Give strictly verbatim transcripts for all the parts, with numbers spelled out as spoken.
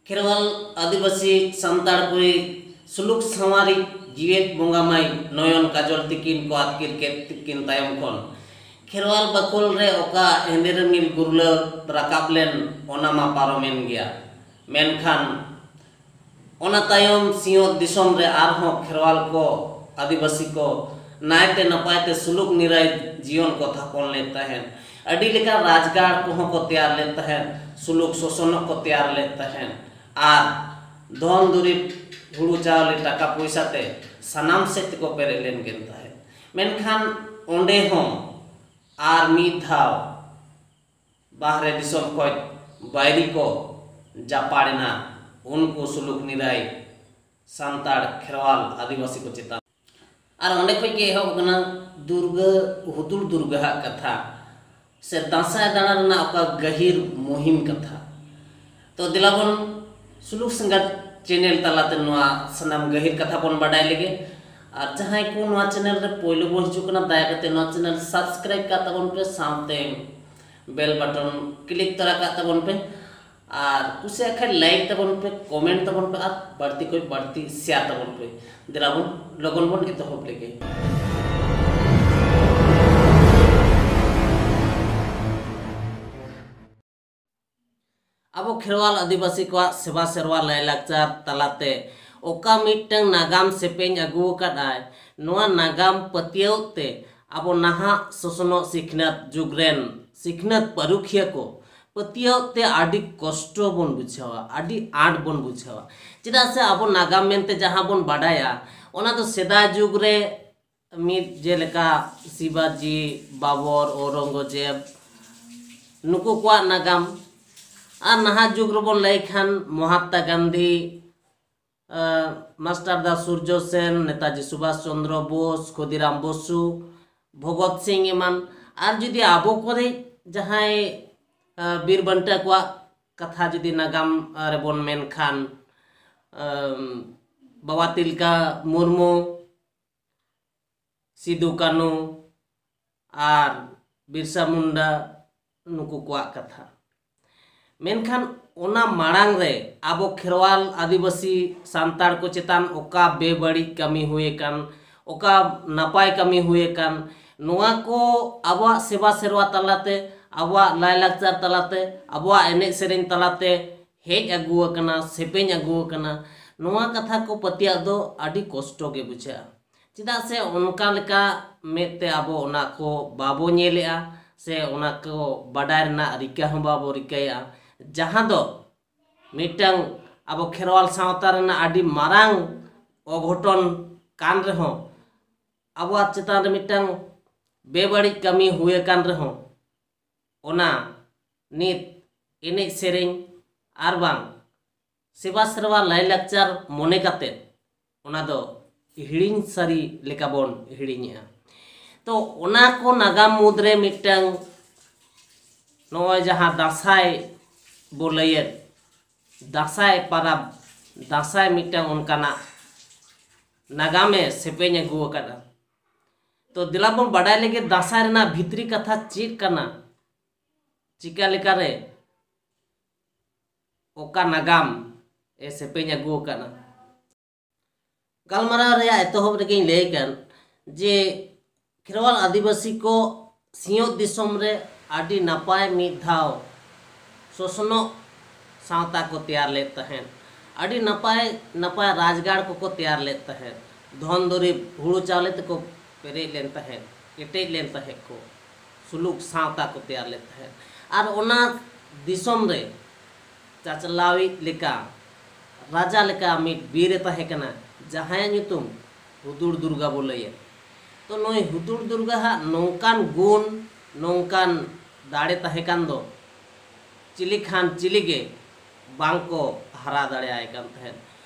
ᱠᱷᱮᱨᱣᱟᱞ ᱟᱹᱫᱤᱵᱟᱹᱥᱤ ᱥᱟᱱᱛᱟᱲ ᱠᱩᱲᱤ ᱥᱩᱞᱩᱠ ᱥᱟᱶᱟᱨᱤᱡ ᱡᱤᱣᱮᱫ ᱵᱚᱸᱜᱟ ᱢᱟᱹᱭ ᱱᱚᱭᱚᱱ ᱠᱟᱡᱚᱞ ᱛᱤᱠᱤᱱ ᱠᱚ ᱟᱹᱛᱠᱤᱨ ᱠᱮᱫ ᱛᱤᱠᱤᱱ ᱛᱟᱭᱚᱢ ᱠᱷᱚᱱ ᱠᱷᱮᱨᱣᱟᱞ ᱵᱟᱠᱷᱳᱞ ᱨᱮ ᱚᱠᱟ ᱦᱮᱸᱫᱮ ᱨᱤᱢᱤᱞ ᱜᱩᱨᱞᱟᱹᱣ ᱨᱟᱠᱟᱵ ᱞᱮᱱ, ᱚᱱᱟ ᱢᱟ ᱯᱟᱨᱚᱢᱮᱱ ᱜᱮᱭᱟ, ᱢᱮᱱᱠᱷᱟᱱ ᱚᱱᱟ ᱛᱟᱭᱚᱢ ᱥᱤᱧᱚᱛ ᱫᱤᱥᱚᱢ ᱨᱮ ᱟᱨᱦᱚᱸ ᱠᱷᱮᱨᱣᱟᱞ ᱠᱚ, ᱟᱹᱫᱤᱵᱟᱹᱥᱤ ᱠᱚ ᱱᱟᱭᱛᱮ ᱱᱟᱯᱟᱭ ᱛᱮ ᱥᱩᱞᱩᱠ ᱱᱤᱨᱟᱭ ᱡᱤᱭᱚᱱ ᱠᱚ ᱛᱷᱟᱯᱚᱱ ᱞᱮᱫ ᱛᱟᱦᱮᱸᱫ᱾ ᱟᱹᱰᱤ ᱞᱮᱠᱟᱱ ᱨᱟᱡᱽᱜᱟᱲ ᱠᱚᱦᱚᱸ ᱠᱚ ᱛᱮᱭᱟᱨ ᱞᱮᱫ ᱛᱟᱦᱮᱸᱫ, ᱥᱩᱞᱩᱠ ᱥᱚᱥᱚᱱᱚᱜ ᱠᱚ ᱛᱮᱭᱟᱨ ᱞᱮᱫ ᱛᱟᱦᱮᱸᱫ᱾ ᱟᱨ ᱫᱷᱚᱱ ᱫᱩᱨᱤᱵᱽ, ᱦᱩᱲᱩ ᱪᱟᱣᱞᱮ, ᱴᱟᱠᱟ ᱯᱚᱭᱥᱟ ᱛᱮ ᱥᱟᱱᱟᱢ ᱥᱮᱫ ᱛᱮᱠᱚ ᱯᱮᱨᱮᱡ ᱞᱮᱱ ᱜᱮ ᱛᱟᱦᱮᱸᱫ᱾ ᱢᱮᱱᱠᱷᱟᱱ ᱚᱸᱰᱮ ᱦᱚᱸ ᱟᱨ ᱢᱤᱫ ᱫᱷᱟᱣ ᱵᱟᱦᱨᱮ ᱫᱤᱥᱚᱢ ᱠᱷᱚᱱ ᱵᱟᱹᱭᱨᱤ ᱠᱚ ᱡᱟᱯᱟᱲ ᱮᱱᱟ ᱩᱱᱠᱩ ᱥᱩᱞᱩᱠ ᱱᱤᱨᱟᱭ ᱥᱟᱱᱛᱟᱲ ᱠᱷᱮᱨᱣᱟᱞ ᱟᱹᱫᱤᱵᱟᱹᱥᱤ ᱠᱚ ᱪᱮᱛᱟᱱ᱾ ᱟᱨ ᱚᱸᱰᱮ ᱠᱷᱚᱱ ᱜᱮ ᱮᱦᱚᱵ ᱠᱟᱱᱟ ᱫᱩᱨᱜᱟᱹ, ᱦᱩᱫᱩᱲ ᱫᱩᱨᱜᱟᱹ ᱦᱟᱜ ᱠᱟᱛᱷᱟ ᱥᱮ ᱫᱟᱸᱥᱟᱭ ᱫᱟᱬᱟ ᱨᱮᱱᱟᱜ ᱚᱠᱟ ᱜᱟᱹᱦᱤᱨ ᱢᱩᱦᱤᱢ ᱠᱟᱛᱷᱟ᱾ ᱛᱚ ᱫᱮᱞᱟ ᱵᱚᱱ ᱥᱩᱞᱩᱠ ᱥᱟᱸᱜᱟᱛ ᱪᱮᱱᱮᱞ ᱛᱟᱞᱟᱛᱮ ᱱᱚᱣᱟ ᱥᱟᱱᱟᱢ ᱜᱟᱹᱦᱤᱨ ᱠᱟᱛᱷᱟ ᱵᱚᱱ ᱵᱟᱰᱟᱭ ᱞᱮᱜᱮ᱾ ᱟᱨ ᱡᱟᱦᱟᱸᱭ ᱠᱚ ᱱᱚᱣᱟ ᱪᱮᱱᱮᱞ ᱨᱮ ᱯᱳᱭᱞᱳ ᱵᱚᱱ ᱦᱤᱡᱩᱜ ᱠᱟᱱᱟ, ᱫᱟᱭᱟ ᱠᱟᱛᱮ ᱱᱚᱣᱟ ᱪᱮᱱᱮᱞ ᱥᱟᱵᱥᱠᱨᱟᱭᱤᱵ ᱠᱟᱜ ᱛᱟᱵᱚᱱ ᱯᱮ, ᱥᱟᱶᱛᱮ ᱵᱮᱞ ᱵᱟᱴᱚᱱ ᱠᱞᱤᱠ ᱛᱚᱨᱟ ᱠᱟᱜ ᱛᱟᱵᱚᱱ ᱯᱮ᱾ ᱟᱨ ᱠᱩᱥᱤᱭᱟᱜ ᱠᱷᱟᱱ ᱞᱟᱭᱤᱠ ᱛᱟᱵᱚᱱ ᱯᱮ, ᱠᱚᱢᱮᱱᱴ ᱛᱟᱵᱚᱱ ᱯᱮ ᱟᱨ ᱵᱟᱹᱲᱛᱤ ᱠᱷᱚᱱ ᱵᱟᱹᱲᱛᱤ ᱥᱮᱭᱟᱨ ᱛᱟᱵᱚᱱ ᱯᱮ᱾ ᱫᱮᱞᱟ ᱵᱚᱱ ᱞᱚᱜᱚᱱ ᱵᱚᱱ ᱮᱛᱚᱦᱚᱵ ᱞᱮᱜᱮ᱾ ᱟᱵᱚ ᱠᱷᱮᱨᱣᱟᱞ ᱟᱹᱫᱤᱵᱟᱹᱥᱤ ᱠᱚᱣᱟᱜ ᱥᱮᱵᱟ ᱥᱮᱨᱣᱟ ᱞᱟᱭᱞᱟᱠᱪᱟᱨ ᱛᱟᱞᱟᱛᱮ ᱚᱠᱟ ᱢᱤᱫᱴᱟᱝ ᱱᱟᱜᱟᱢ ᱥᱮᱯᱮᱧ ᱟᱹᱜᱩ ᱟᱠᱟᱫ ᱟᱭ, ᱱᱚᱣᱟ ᱱᱟᱜᱟᱢ ᱯᱟᱹᱛᱭᱟᱹᱣ ᱛᱮ ᱟᱵᱚ ᱱᱟᱦᱟᱜ ᱥᱚᱥᱱᱚᱜ ᱥᱤᱠᱷᱱᱟᱹᱛ ᱡᱩᱜᱽ ᱨᱮᱱ ᱥᱤᱠᱷᱱᱟᱹᱛ ᱯᱟᱹᱨᱩᱠᱷᱤᱭᱟᱹ ᱠᱚ ᱯᱟᱹᱛᱭᱟᱹᱣ ᱛᱮ ᱟᱹᱰᱤ ᱠᱚᱥᱴᱚ ᱵᱚᱱ ᱵᱩᱡᱷᱟᱹᱣᱟ, ᱟᱹᱰᱤ ᱟᱸᱴ ᱵᱚᱱ ᱵᱩᱡᱷᱟᱹᱣᱟ᱾ ᱪᱮᱫᱟᱜ ᱥᱮ ᱟᱵᱚ ᱱᱟᱜᱟᱢ ᱢᱮᱱᱛᱮ ᱡᱟᱦᱟᱸ ᱵᱚᱱ ᱵᱟᱰᱟᱭᱟ, ᱚᱱᱟ ᱫᱚ ᱥᱮᱫᱟᱭ ᱡᱩᱜᱽ ᱨᱮ ᱢᱤᱫ ᱡᱮᱞᱮᱠᱟ ᱥᱤᱵᱟᱡᱤ, ᱵᱟᱵᱚᱨ, ᱚᱣᱨᱚᱝᱜᱚᱡᱮᱵ, ᱱᱩᱠᱩ ᱠᱚᱣᱟᱜ ᱱᱟᱜᱟᱢ᱾ ᱟᱨ ᱱᱟᱦᱟᱜ ᱡᱩᱜᱽ ᱨᱮᱵᱚᱱ ᱞᱟᱹᱭ ᱠᱷᱟᱱ ᱢᱚᱦᱟᱛᱢᱟ ᱜᱟᱱᱫᱷᱤ, ᱟᱸ, ᱢᱟᱥᱴᱟᱨ ᱫᱟ ᱥᱩᱨᱡᱚ ᱥᱮᱱ, ᱱᱮᱛᱟᱡᱤ ᱥᱩᱵᱷᱟᱥ ᱪᱚᱱᱫᱨᱚ ᱵᱳᱥ, ᱠᱷᱩᱫᱤᱨᱟᱢ ᱵᱚᱥᱩ, ᱵᱷᱚᱜᱚᱛ ᱥᱤᱝ ᱮᱢᱟᱱ᱾ ᱟᱨ ᱡᱩᱫᱤ ᱟᱵᱚ ᱠᱚᱨᱮ ᱡᱟᱦᱟᱸᱭ, ᱟᱸ, ᱵᱤᱨ ᱵᱟᱱᱴᱟ ᱠᱚᱣᱟᱜ ᱠᱟᱛᱷᱟ ᱡᱩᱫᱤ ᱱᱟᱜᱟᱢ, ᱟᱸ, ᱨᱮᱵᱚᱱ ᱢᱮᱱ ᱠᱷᱟᱱ, ᱟᱸ, ᱵᱟᱵᱟ ᱛᱤᱞᱠᱟ ᱢᱩᱨᱢᱩ, ᱥᱤᱫᱩ ᱠᱟᱹᱱᱩ ᱟᱨ ᱵᱤᱨᱥᱟ ᱢᱩᱱᱰᱟ, ᱱᱩᱠᱩ ᱠᱚᱣᱟᱜ ᱠᱟᱛᱷᱟ᱾ ᱢᱮᱱᱠᱷᱟᱱ ᱚᱱᱟ ᱢᱟᱲᱟᱝ ᱨᱮ ᱟᱵᱚ ᱠᱷᱮᱨᱣᱟᱞ ᱟᱹᱫᱤᱵᱟᱹᱥᱤ ᱥᱟᱱᱛᱟᱲ ᱠᱚ ᱪᱮᱛᱟᱱ ᱚᱠᱟ ᱵᱮᱵᱟᱹᱲᱤᱡ ᱠᱟᱹᱢᱤ ᱦᱩᱭ ᱟᱠᱟᱱ, ᱚᱠᱟ ᱱᱟᱯᱟᱭ ᱠᱟᱹᱢᱤ ᱦᱩᱭ ᱟᱠᱟᱱ, ᱱᱚᱣᱟ ᱠᱚ ᱟᱵᱚᱣᱟᱜ ᱥᱮᱵᱟ ᱥᱮᱨᱣᱟ ᱛᱟᱞᱟᱛᱮ, ᱟᱵᱚᱣᱟᱜ ᱞᱟᱭᱞᱟᱠᱪᱟᱨ ᱛᱟᱞᱟᱛᱮ, ᱟᱵᱚᱣᱟᱜ ᱮᱱᱮᱡ ᱥᱮᱨᱮᱧ ᱛᱟᱞᱟᱛᱮ ᱦᱮᱡ ᱟᱹᱜᱩ ᱟᱠᱟᱱᱟ, ᱥᱮᱯᱮᱧ ᱟᱹᱜᱩ ᱟᱠᱟᱱᱟ᱾ ᱱᱚᱣᱟ ᱠᱟᱛᱷᱟ ᱠᱚ ᱯᱟᱹᱛᱭᱟᱹᱜ ᱫᱚ ᱟᱹᱰᱤ ᱠᱚᱥᱴᱚ ᱜᱮ ᱵᱩᱡᱷᱟᱹᱜᱼᱟ᱾ ᱪᱮᱫᱟᱜ ᱥᱮ ᱚᱱᱠᱟ ᱞᱮᱠᱟ ᱢᱮᱫ ᱛᱮ ᱟᱵᱚ ᱚᱱᱟ ᱠᱚ ᱵᱟᱵᱚ ᱧᱮᱞᱮᱜᱼᱟ, ᱥᱮ ᱚᱱᱟ ᱠᱚ ᱵᱟᱰᱟᱭ ᱨᱮᱱᱟᱜ ᱨᱤᱠᱟᱹ ᱦᱚᱸ ᱵᱟᱵᱚ ᱨᱤᱠᱟᱹᱭᱮᱜᱼᱟ, ᱡᱟᱦᱟᱸ ᱫᱚ ᱢᱤᱫᱴᱟᱝ ᱟᱵᱚ ᱠᱷᱮᱨᱣᱟᱞ ᱥᱟᱶᱛᱟ ᱨᱮᱱᱟᱜ ᱟᱹᱰᱤ ᱢᱟᱨᱟᱝ ᱚᱜᱷᱚᱴᱚᱱ ᱠᱟᱱ ᱨᱮᱦᱚᱸ, ᱟᱵᱚᱣᱟᱜ ᱪᱮᱛᱟᱱ ᱨᱮ ᱢᱤᱫᱴᱟᱝ ᱵᱮᱵᱟᱹᱲᱤᱡ ᱠᱟᱹᱢᱤ ᱦᱩᱭ ᱟᱠᱟᱱ ᱨᱮᱦᱚᱸ, ᱚᱱᱟ ᱱᱤᱛ ᱮᱱᱮᱡ ᱥᱮᱨᱮᱧ ᱟᱨ ᱵᱟᱝ ᱥᱮᱵᱟ ᱥᱮᱨᱣᱟ ᱞᱟᱭᱼᱞᱟᱠᱪᱟᱨ ᱢᱚᱱᱮ ᱠᱟᱛᱮ ᱚᱱᱟ ᱫᱚ ᱦᱤᱲᱤᱧ ᱥᱟᱹᱨᱤ ᱞᱮᱠᱟ ᱵᱚᱱ ᱦᱤᱲᱤᱧᱮᱜᱼᱟ᱾ ᱛᱚ, ᱚᱱᱟ ᱠᱚ ᱱᱟᱜᱟᱢ ᱢᱩᱫᱽᱨᱮ ᱢᱤᱫᱴᱟᱝ ᱱᱚᱜᱼᱚᱭ ᱡᱟᱦᱟᱸ ᱫᱟᱸᱥᱟᱭ ᱵᱚ ᱞᱟᱹᱭᱮᱫ, ᱫᱟᱸᱥᱟᱭ ᱯᱟᱨᱟᱵᱽ, ᱫᱟᱸᱥᱟᱭ ᱢᱤᱫᱴᱟᱝ ᱚᱱᱠᱟᱱᱟᱜ ᱱᱟᱜᱟᱢᱮ ᱥᱮᱯᱮᱧ ᱟᱹᱜᱩ ᱟᱠᱟᱫᱟ᱾ ᱛᱚ, ᱫᱮᱞᱟ ᱵᱚᱱ ᱵᱟᱰᱟᱭ ᱞᱮᱜᱮ ᱫᱟᱸᱥᱟᱭ ᱨᱮᱱᱟᱜ ᱵᱷᱤᱛᱨᱤ ᱠᱟᱛᱷᱟ ᱪᱮᱫ ᱠᱟᱱᱟ, ᱪᱤᱠᱟ ᱞᱮᱠᱟᱨᱮ ᱚᱠᱟ ᱱᱟᱜᱟᱢ ᱮ ᱥᱮᱯᱮᱧ ᱟᱹᱜᱩ ᱟᱠᱟᱫᱟ᱾ ᱜᱟᱞᱢᱟᱨᱟᱣ ᱨᱮᱭᱟᱜ ᱮᱛᱚᱦᱚᱵ ᱨᱮᱜᱮᱧ ᱞᱟᱹᱭ ᱠᱟᱱ ᱡᱮ ᱠᱷᱮᱨᱣᱟᱞ ᱟᱹᱫᱤᱵᱟᱹᱥᱤ ᱠᱚ ᱥᱤᱧᱚᱛ ᱫᱤᱥᱚᱢ ᱨᱮ ᱟᱹᱰᱤ ᱱᱟᱯᱟᱭ ᱢᱤᱫ ᱫᱷᱟᱣ ᱥᱚᱥᱱᱚᱜ ᱥᱟᱶᱛᱟ ᱠᱚ ᱛᱮᱭᱟᱨ ᱞᱮᱫ ᱛᱟᱦᱮᱸᱫ᱾ ᱟᱹᱰᱤ ᱱᱟᱯᱟᱭ ᱱᱟᱯᱟᱭ ᱨᱟᱡᱽᱜᱟᱲ ᱠᱚᱠᱚ ᱛᱮᱭᱟᱨ ᱞᱮᱫ ᱛᱟᱦᱮᱸᱫ᱾ ᱫᱷᱚᱱ ᱫᱩᱨᱤᱵᱽ, ᱦᱩᱲᱩ ᱪᱟᱣᱞᱮ ᱛᱮᱠᱚ ᱯᱮᱨᱮᱡ ᱞᱮᱱ ᱛᱟᱦᱮᱸᱫ, ᱠᱮᱴᱮᱡ ᱞᱮᱱ ᱛᱟᱦᱮᱸᱫ ᱠᱚ, ᱥᱩᱞᱩᱠ ᱥᱟᱶᱛᱟ ᱠᱚ ᱛᱮᱭᱟᱨ ᱞᱮᱫ ᱛᱟᱦᱮᱸᱫ᱾ ᱟᱨ ᱚᱱᱟ ᱫᱤᱥᱚᱢ ᱨᱮ ᱪᱟᱪᱞᱟᱣᱤᱡ ᱞᱮᱠᱟ, ᱨᱟᱡᱟ ᱞᱮᱠᱟ ᱢᱤᱫ ᱵᱤᱨ ᱮ ᱛᱟᱦᱮᱸ ᱠᱟᱱᱟ, ᱡᱟᱦᱟᱸᱭᱟᱜ ᱧᱩᱛᱩᱢ ᱦᱩᱫᱩᱲ ᱫᱩᱨᱜᱟ ᱵᱚ ᱞᱟᱹᱭᱟ᱾ ᱛᱚ, ᱱᱩᱭ ᱦᱩᱫᱩᱲ ᱫᱩᱨᱜᱟ ᱦᱟᱜ ᱱᱚᱝᱠᱟᱱ ᱜᱩᱱ, ᱱᱚᱝᱠᱟᱱ ᱫᱟᱲᱮ ᱛᱟᱦᱮᱸ ᱠᱟᱱ ᱫᱚ ᱪᱤᱞᱤ ᱠᱷᱟᱱ ᱪᱤᱞᱤ ᱜᱮ ᱵᱟᱝ ᱠᱚ ᱦᱟᱨᱟ ᱫᱟᱲᱮᱭᱟᱭ ᱠᱟᱱ ᱛᱟᱦᱮᱸᱫ᱾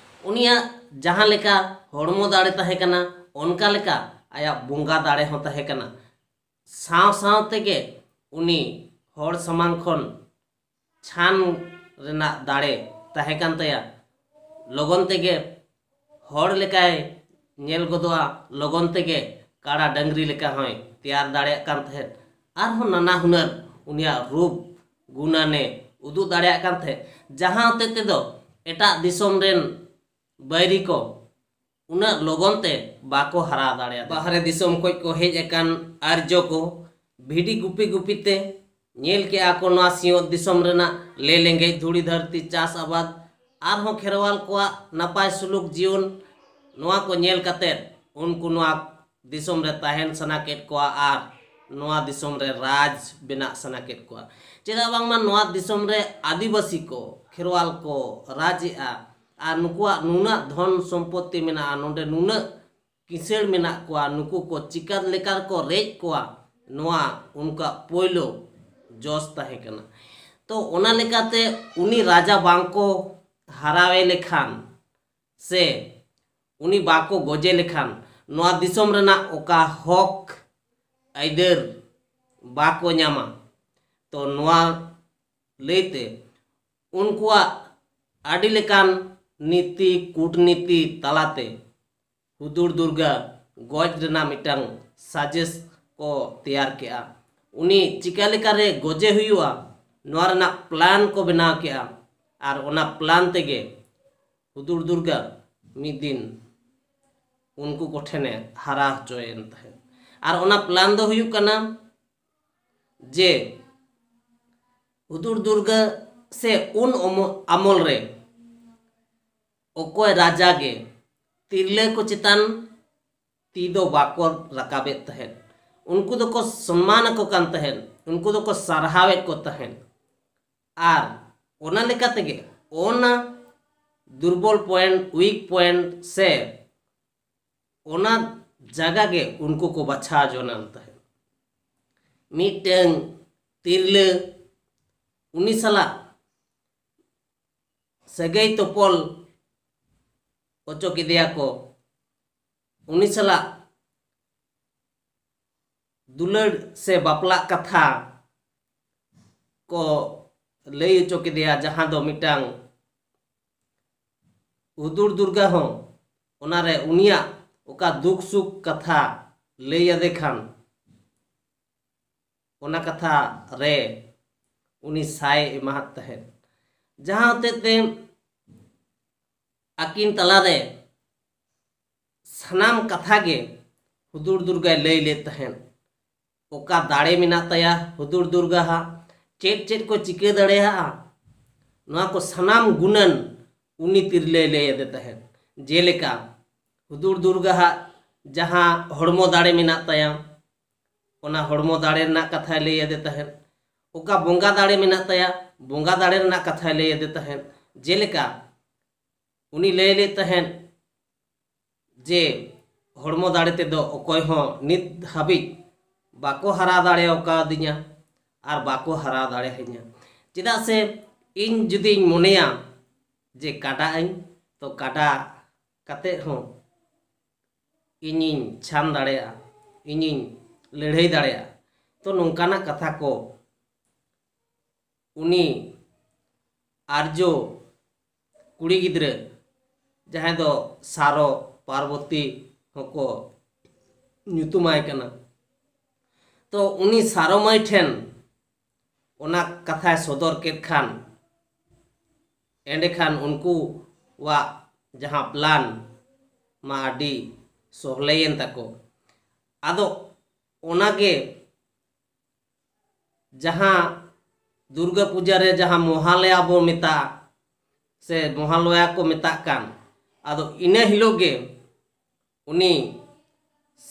ᱩᱱᱤᱭᱟᱜ ᱡᱟᱦᱟᱸ ᱞᱮᱠᱟ ᱦᱚᱲᱢᱚ ᱫᱟᱲᱮ ᱛᱟᱦᱮᱸ ᱠᱟᱱᱟ, ᱚᱱᱠᱟ ᱞᱮᱠᱟ ᱟᱭᱟᱜ ᱵᱚᱸᱜᱟ ᱫᱟᱲᱮ ᱦᱚᱸ ᱛᱟᱦᱮᱸ ᱠᱟᱱᱟ᱾ ᱥᱟᱶ ᱥᱟᱶ ᱛᱮᱜᱮ ᱩᱱᱤ ᱦᱚᱲ ᱥᱟᱢᱟᱝ ᱠᱷᱚᱱ ᱪᱷᱟᱱ ᱨᱮᱱᱟᱜ ᱫᱟᱲᱮ ᱛᱟᱦᱮᱸ ᱠᱟᱱ ᱛᱟᱭᱟ᱾ ᱞᱚᱜᱚᱱ ᱛᱮᱜᱮ ᱦᱚᱲ ᱞᱮᱠᱟᱭ ᱧᱮᱞ ᱜᱚᱫᱚᱜᱼᱟ, ᱞᱚᱜᱚᱱ ᱛᱮᱜᱮ ᱠᱟᱲᱟ ᱰᱟᱹᱝᱨᱤ ᱞᱮᱠᱟ ᱦᱚᱸᱭ ᱛᱮᱭᱟᱨ ᱫᱟᱲᱮᱭᱟᱜ ᱠᱟᱱ ᱛᱟᱦᱮᱸᱫ᱾ ᱟᱨᱦᱚᱸ ᱱᱟᱱᱟ ᱦᱩᱱᱟᱹᱨ ᱩᱱᱤᱭᱟᱜ ᱨᱩᱯ ᱜᱩᱱᱟᱱᱮ ᱩᱫᱩᱜ ᱫᱟᱲᱮᱭᱟᱜ ᱠᱟᱱ ᱛᱟᱦᱮᱸᱫ, ᱡᱟᱦᱟᱸ ᱦᱚᱛᱮᱡ ᱛᱮᱫᱚ ᱮᱴᱟᱜ ᱫᱤᱥᱚᱢ ᱨᱮᱱ ᱵᱟᱹᱭᱨᱤ ᱠᱚ ᱩᱱᱟᱹᱜ ᱞᱚᱜᱚᱱ ᱛᱮ ᱵᱟᱠᱚ ᱦᱟᱨᱟ ᱫᱟᱲᱮᱭᱟᱫᱟ᱾ ᱵᱟᱦᱨᱮ ᱫᱤᱥᱚᱢ ᱠᱷᱚᱱ ᱠᱚ ᱦᱮᱡ ᱟᱠᱟᱱ ᱟᱨᱡᱚ ᱠᱚ ᱵᱷᱤᱰᱤ ᱜᱩᱯᱤ ᱜᱩᱯᱤ ᱛᱮ ᱧᱮᱞ ᱠᱮᱜᱼᱟ ᱠᱚ ᱱᱚᱣᱟ ᱥᱤᱧᱚᱛ ᱫᱤᱥᱚᱢ ᱨᱮᱱᱟᱜ ᱞᱮ ᱞᱮᱸᱜᱮᱡ ᱫᱷᱩᱲᱤ ᱫᱷᱟᱹᱨᱛᱤ, ᱪᱟᱥ ᱟᱵᱟᱫ, ᱟᱨᱦᱚᱸ ᱠᱷᱮᱨᱣᱟᱞ ᱠᱚᱣᱟᱜ ᱱᱟᱯᱟᱭ ᱥᱩᱞᱩᱠ ᱡᱤᱭᱚᱱ᱾ ᱱᱚᱣᱟ ᱠᱚ ᱧᱮᱞ ᱠᱟᱛᱮ ᱩᱱᱠᱩ ᱱᱚᱣᱟ ᱫᱤᱥᱚᱢ ᱨᱮ ᱛᱟᱦᱮᱱ ᱥᱟᱱᱟ ᱠᱮᱫ ᱠᱚᱣᱟ ᱟᱨ ᱱᱚᱣᱟ ᱫᱤᱥᱚᱢ ᱨᱮ ᱨᱟᱡᱽ ᱵᱮᱱᱟᱜ ᱥᱟᱱᱟ ᱠᱮᱫ ᱠᱚᱣᱟ᱾ ᱪᱮᱫᱟᱜ ᱵᱟᱝᱢᱟ ᱱᱚᱣᱟ ᱫᱤᱥᱚᱢ ᱨᱮ ᱟᱹᱫᱤᱵᱟᱹᱥᱤ ᱠᱚ, ᱠᱷᱮᱨᱣᱟᱞ ᱠᱚ ᱨᱟᱡᱽ ᱮᱜᱼᱟ ᱟᱨ ᱱᱩᱠᱩᱣᱟᱜ ᱱᱩᱱᱟᱹᱜ ᱫᱷᱚᱱ ᱥᱚᱢᱯᱚᱛᱛᱤ ᱢᱮᱱᱟᱜᱼᱟ, ᱱᱚᱰᱮ ᱱᱩᱱᱟᱹᱜ ᱠᱤᱥᱟᱹᱬ ᱢᱮᱱᱟᱜ ᱠᱚᱣᱟ, ᱱᱩᱠᱩ ᱠᱚ ᱪᱤᱠᱟ ᱞᱮᱠᱟ ᱨᱮᱠᱚ ᱨᱮᱡ ᱠᱚᱣᱟ, ᱱᱚᱣᱟ ᱩᱱᱠᱩᱣᱟᱜ ᱯᱳᱭᱞᱳ ᱡᱚᱥ ᱛᱟᱦᱮᱸ ᱠᱟᱱᱟ᱾ ᱛᱚ ᱚᱱᱟ ᱞᱮᱠᱟᱛᱮ ᱩᱱᱤ ᱨᱟᱡᱟ ᱵᱟᱝ ᱠᱚ ᱦᱟᱨᱟᱣᱮ ᱞᱮᱠᱷᱟᱱ ᱥᱮ ᱩᱱᱤ ᱵᱟᱠᱚ ᱜᱚᱡᱮ ᱞᱮᱠᱷᱟᱱ ᱱᱚᱣᱟ ᱫᱤᱥᱚᱢ ᱨᱮᱱᱟᱜ ᱚᱠᱟ ᱦᱚᱠ ᱟᱹᱭᱫᱟᱹᱨ ᱵᱟᱠᱚ ᱧᱟᱢᱟ᱾ ᱛᱚ ᱱᱚᱣᱟ ᱞᱟᱹᱭᱛᱮ ᱩᱱᱠᱩᱣᱟᱜ ᱟᱹᱰᱤ ᱞᱮᱠᱟᱱ ᱱᱤᱛᱤ ᱠᱩᱴᱱᱤᱛᱤ ᱛᱟᱞᱟᱛᱮ ᱦᱩᱫᱩᱲ ᱫᱩᱨᱜᱟ ᱜᱚᱡ ᱨᱮᱱᱟᱜ ᱢᱤᱫᱴᱟᱝ ᱥᱟᱡᱮᱥ ᱠᱚ ᱛᱮᱭᱟᱨ ᱠᱮᱜᱼᱟ᱾ ᱩᱱᱤ ᱪᱤᱠᱟ ᱞᱮᱠᱟᱨᱮ ᱜᱚᱡᱮ ᱦᱩᱭᱩᱜᱼᱟ, ᱱᱚᱣᱟ ᱨᱮᱱᱟᱜ ᱯᱞᱟᱱ ᱠᱚ ᱵᱮᱱᱟᱣ ᱠᱮᱜᱼᱟ᱾ ᱟᱨ ᱚᱱᱟ ᱯᱞᱟᱱ ᱛᱮᱜᱮ ᱦᱩᱫᱩᱲ ᱫᱩᱨᱜᱟ ᱢᱤᱫ ᱫᱤᱱ ᱩᱱᱠᱩ ᱠᱚᱴᱷᱮᱱᱮ ᱦᱟᱨᱟ ᱦᱚᱪᱚᱭᱮᱱ ᱛᱟᱦᱮᱸᱫ᱾ ᱟᱨ ᱚᱱᱟ ᱯᱞᱟᱱ ᱫᱚ ᱦᱩᱭᱩᱜ ᱠᱟᱱᱟ ᱡᱮ ᱦᱩᱫᱩᱲ ᱫᱩᱨᱜᱟ ᱥᱮ ᱩᱱ ᱚᱢᱚ-, ᱟᱢᱚᱞ ᱨᱮ ᱚᱠᱚᱭ ᱨᱟᱡᱟ ᱜᱮ ᱛᱤᱨᱞᱟᱹ ᱠᱚ ᱪᱮᱛᱟᱱ ᱛᱤ ᱫᱚ ᱵᱟᱠᱚ ᱨᱟᱠᱟᱵᱮᱫ ᱛᱟᱦᱮᱸᱫ᱾ ᱩᱱᱠᱩ ᱫᱚᱠᱚ ᱥᱚᱱᱢᱟᱱ ᱟᱠᱚ ᱠᱟᱱ ᱛᱟᱦᱮᱸᱫ, ᱩᱱᱠᱩ ᱫᱚᱠᱚ ᱥᱟᱨᱦᱟᱣᱮᱫ ᱠᱚ ᱛᱟᱦᱮᱸᱫ᱾ ᱟᱨ ᱚᱱᱟ ᱞᱮᱠᱟ ᱛᱮᱜᱮ ᱚᱱᱟ ᱫᱩᱨᱵᱚᱞ ᱯᱚᱭᱮᱱᱴ, ᱩᱭᱤᱠ ᱯᱚᱭᱮᱱᱴ ᱥᱮ ᱚᱱᱟ ᱡᱟᱭᱜᱟ ᱜᱮ ᱩᱱᱠᱩ ᱠᱚ ᱵᱟᱪᱷᱟᱣ ᱡᱚᱱᱟᱝ ᱛᱟᱦᱮᱸᱫ᱾ ᱢᱤᱫᱴᱟᱹᱝ ᱛᱤᱨᱞᱟᱹ ᱩᱱᱤ ᱥᱟᱞᱟᱜ ᱥᱟᱹᱜᱟᱹᱭ ᱛᱚᱯᱚᱞ ᱦᱚᱪᱚ ᱠᱮᱫᱮᱭᱟ ᱠᱚ, ᱩᱱᱤ ᱥᱟᱞᱟᱜ ᱫᱩᱞᱟᱹᱲ ᱥᱮ ᱵᱟᱯᱞᱟᱜ ᱠᱟᱛᱷᱟ ᱠᱚ ᱞᱟᱹᱭ ᱦᱚᱪᱚ ᱠᱮᱫᱮᱭᱟ, ᱡᱟᱦᱟᱸ ᱫᱚ ᱢᱤᱫᱴᱟᱝ ᱦᱩᱫᱩᱲ ᱫᱩᱨᱜᱟ ᱦᱚᱸ ᱚᱱᱟᱨᱮ ᱩᱱᱤᱭᱟᱜ ᱚᱠᱟ ᱫᱩᱠ ᱥᱩᱠ ᱠᱟᱛᱷᱟ ᱞᱟᱹᱭ ᱟᱫᱮ ᱠᱷᱟᱱ ᱚᱱᱟ ᱠᱟᱛᱷᱟ ᱨᱮ ᱩᱱᱤ ᱥᱟᱭ ᱮᱢᱟᱦᱟᱫ ᱛᱟᱦᱮᱸᱫ, ᱡᱟᱦᱟᱸ ᱦᱚᱛᱮᱡ ᱛᱮ ᱟᱹᱠᱤᱱ ᱛᱟᱞᱟᱨᱮ ᱥᱟᱱᱟᱢ ᱠᱟᱛᱷᱟ ᱜᱮ ᱦᱩᱫᱩᱲ ᱫᱩᱨᱜᱟᱭ ᱞᱟᱹᱭ ᱞᱮᱫ ᱛᱟᱦᱮᱸᱫ᱾ ᱚᱠᱟ ᱫᱟᱲᱮ ᱢᱮᱱᱟᱜ ᱛᱟᱭᱟ ᱦᱩᱫᱩᱲ ᱫᱩᱨᱜᱟ ᱦᱟᱜ, ᱪᱮᱫ ᱪᱮᱫ ᱠᱚ ᱪᱤᱠᱟᱹ ᱫᱟᱲᱮᱭᱟᱜᱼᱟ, ᱱᱚᱣᱟ ᱠᱚ ᱥᱟᱱᱟᱢ ᱜᱩᱱᱟᱹᱱ ᱩᱱᱤ ᱛᱤᱨᱞᱟᱹᱭ ᱞᱟᱹᱭ ᱟᱫᱮ ᱛᱟᱦᱮᱸᱫ᱾ ᱡᱮᱞᱮᱠᱟ ᱦᱩᱫᱩᱲ ᱫᱩᱨᱜᱟ ᱦᱟᱜ ᱡᱟᱦᱟᱸ ᱦᱚᱲᱢᱚ ᱫᱟᱲᱮ ᱢᱮᱱᱟᱜ ᱛᱟᱭᱟ, ᱚᱱᱟ ᱦᱚᱲᱢᱚ ᱫᱟᱲᱮ ᱨᱮᱱᱟᱜ ᱠᱟᱛᱷᱟᱭ ᱞᱟᱹᱭ ᱟᱫᱮ ᱛᱟᱦᱮᱸᱫ᱾ ᱚᱠᱟ ᱵᱚᱸᱜᱟ ᱫᱟᱲᱮ ᱢᱮᱱᱟᱜ ᱛᱟᱭᱟ, ᱵᱚᱸᱜᱟ ᱫᱟᱲᱮ ᱨᱮᱱᱟᱜ ᱠᱟᱛᱷᱟᱭ ᱞᱟᱹᱭ ᱟᱫᱮ ᱛᱟᱦᱮᱸᱫ᱾ ᱡᱮᱞᱮᱠᱟ ᱩᱱᱤ ᱞᱟᱹᱭ ᱞᱮᱫ ᱛᱟᱦᱮᱸᱫ ᱡᱮ ᱦᱚᱲᱢᱚ ᱫᱟᱲᱮ ᱛᱮᱫᱚ ᱚᱠᱚᱭ ᱦᱚᱸ ᱱᱤᱛ ᱦᱟᱹᱵᱤᱡ ᱵᱟᱠᱚ ᱦᱟᱨᱟ ᱫᱟᱲᱮ ᱟᱠᱟᱣᱫᱤᱧᱟ ᱟᱨ ᱵᱟᱠᱚ ᱦᱟᱨᱟ ᱫᱟᱲᱮᱭᱟᱹᱧᱟ᱾ ᱪᱮᱫᱟᱜ ᱥᱮ ᱤᱧ ᱡᱩᱫᱤᱧ ᱢᱚᱱᱮᱭᱟ ᱡᱮ ᱠᱟᱰᱟᱜ ᱟᱹᱧ, ᱛᱚ ᱠᱟᱰᱟ ᱠᱟᱛᱮ ᱦᱚᱸ ᱤᱧᱤᱧ ᱪᱷᱟᱱ ᱫᱟᱲᱮᱭᱟᱜᱼᱟ, ᱤᱧᱤᱧ ᱞᱟᱹᱲᱦᱟᱹᱭ ᱫᱟᱲᱮᱭᱟᱜᱼᱟ᱾ ᱛᱚ ᱱᱚᱝᱠᱟᱱᱟᱜ ᱠᱟᱛᱷᱟ ᱠᱚ ᱩᱱᱤ ᱟᱨᱡᱚ ᱠᱩᱲᱤ ᱜᱤᱫᱽᱨᱟᱹ, ᱡᱟᱦᱟᱸᱭ ᱫᱚ ᱥᱟᱨᱚ ᱯᱟᱨᱵᱚᱛᱤ ᱦᱚᱸᱠᱚ ᱧᱩᱛᱩᱢᱟᱭ ᱠᱟᱱᱟ, ᱛᱚ ᱩᱱᱤ ᱥᱟᱨᱚ ᱢᱟᱹᱭ ᱴᱷᱮᱱ ᱚᱱᱟ ᱠᱟᱛᱷᱟᱭ ᱥᱚᱫᱚᱨ ᱠᱮᱫ ᱠᱷᱟᱱ, ᱮᱸᱰᱮᱠᱷᱟᱱ ᱩᱱᱠᱩᱣᱟᱜ ᱡᱟᱦᱟᱸ ᱯᱞᱟᱱ ᱢᱟ ᱟᱹᱰᱤ ᱥᱚᱦᱞᱮᱭᱮᱱ ᱛᱟᱠᱚ᱾ ᱟᱫᱚ ᱚᱱᱟᱜᱮ ᱡᱟᱦᱟᱸ ᱫᱩᱨᱜᱟᱹ ᱯᱩᱡᱟᱹ ᱨᱮ ᱡᱟᱦᱟᱸ ᱢᱚᱦᱟᱞᱚᱭᱟ ᱵᱚ ᱢᱮᱛᱟᱜ, ᱥᱮ ᱢᱚᱦᱟᱞᱚᱭᱟ ᱠᱚ ᱢᱮᱛᱟᱜ ᱠᱟᱱ, ᱟᱫᱚ ᱤᱱᱟᱹ ᱦᱤᱞᱳᱜ ᱜᱮ ᱩᱱᱤ